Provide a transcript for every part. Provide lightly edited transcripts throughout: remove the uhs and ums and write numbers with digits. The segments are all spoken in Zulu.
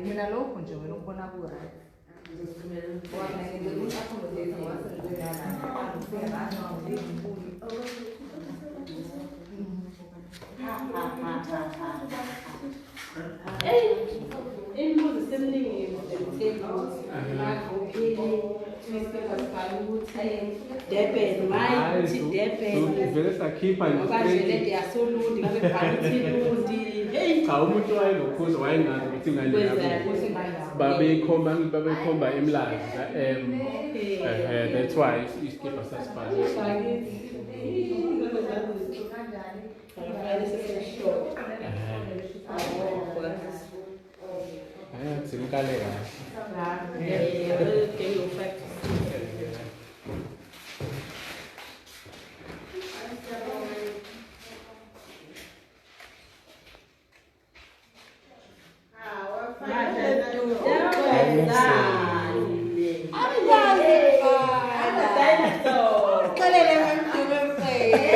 Mina lokhu nje wena ukubona ku-right. Ngoba mina ngenzela ukuthi accommodate ngoba sengize ngala. Ngifike la nginkulu. Imibuzo iseminingi emagruphini, newspaper sibhala ukuthi Durban, why ukuthi Durban? Vele sakhipha nje Ngoba nje straight. lento yasoLundi ngabe bhala ukuthi Lundi. Hey, Cha, umuntu wayenokhuza wayengazi ukuthi ingane Kwenzani? yakho. Ukuthi ingane yakho. Babeyikhomba emlazi ka-M. Okay. That's why isikibha sasibhalwe. Bakithi. Kufanele sesishoko. Hayi, athi ngikale kahle. Game of 5 to 6. Xelele ngomdumo mfethu.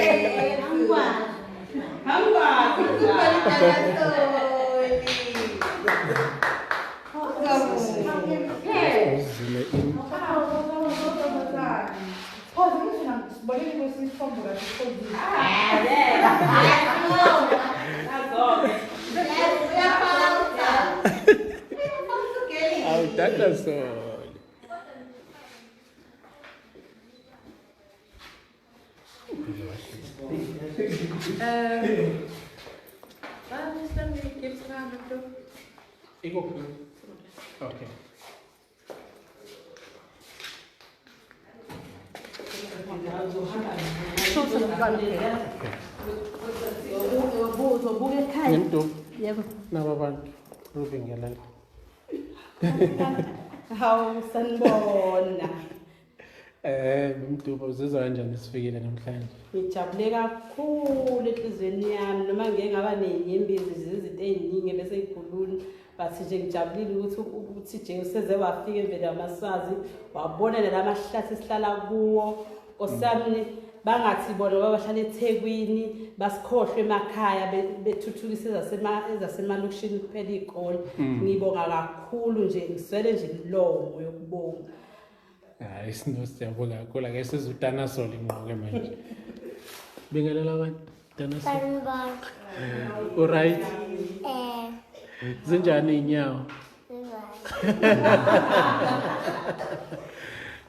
Uzile in. Awu dinosaur. Ikuphi? Okay. Uzobuka ekhaya. Ngimdu. Yebo. Naba abantu. Ubingelela. Hawu, sanibona. Mduba, uzizwa kanjani sifikile namhlanje? Ngijabule kakhulu enhliziyweni yami noma ngike ngaba ney'nyembezi zezinto ey'ningi bese ngikhuluma, but nje ngijabulile ukuthi nje useze wafika emvelo yamaSwazi, wabona nala mahlathi esihlala kuwo. Nkosi yami, bangathi bona babahlala eThekwini basikhohlwe emakhaya, bethuthukise ezasemalokishini kuphela iy'kole. Ngibonga kakhulu nje, ngiswele nje imilomo yokubonga. Hayi, sino siyabonga kakhulu. Ake size uDinosaur inqoke manje. Bingelela abantu. Dinosaur. Sanibona. Uright? Eh, Zinjani iy'nyawo?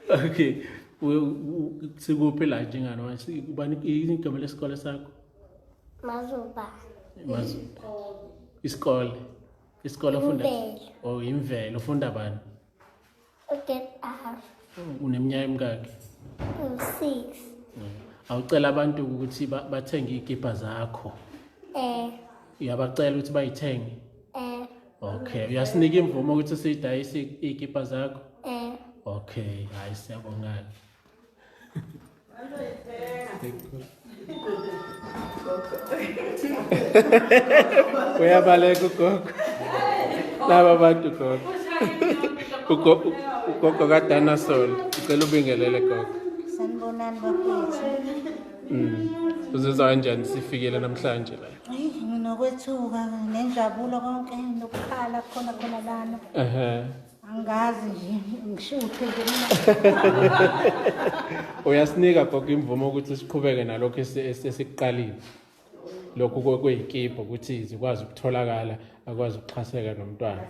Okay. Sikuphi la njengani manje? Ubani igama lesikole sakho? Mazuba. Mazu. Isikole. Isikole ufunda. Imvelo. Oh, imvelo ufunda bani? Uget R. Uneminyaka emingaki? 6. Awucela abantu ukuthi bathenge iy'kibha zakho. Uyabacela ukuthi bayithenge? Okay. Uyasinika imvumo ukuthi siyidayise iy'kibha zakho? Okay, hayi siyabonga. Uyabaleka ugogo. Laba bantu gogo. Ugogo kaDinosaur. Ucela ubingelele gogo. Sanibonani bafethu. Uzizwa kanjani sifikile namhlanje la? Eyi, nginokwethuka nenjabulo konke nokukhala khona khona lana. Angazi nje ngishuthe nje mina. Uyasinika gogo imvumo ukuthi siqhubeke nalokho esikuqalile. Lokhu kwey'kibha ukuthi zikwazi ukutholakala, akwazi ukuxhaseka nomntwana.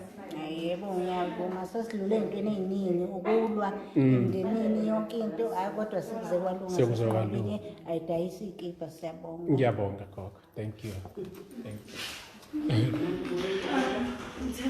Yebo, ngiyabonga, sesidlule ey'ntweni ey'ningi, ukulwa emndenini yonke into, hhayi kodwa sekuze kwalunga. Sekuze kwalunga. Sesiqhubile, ayidayisi iy'kibha, siyabonga. Ngiyabonga gogo. Thank you. Thank you.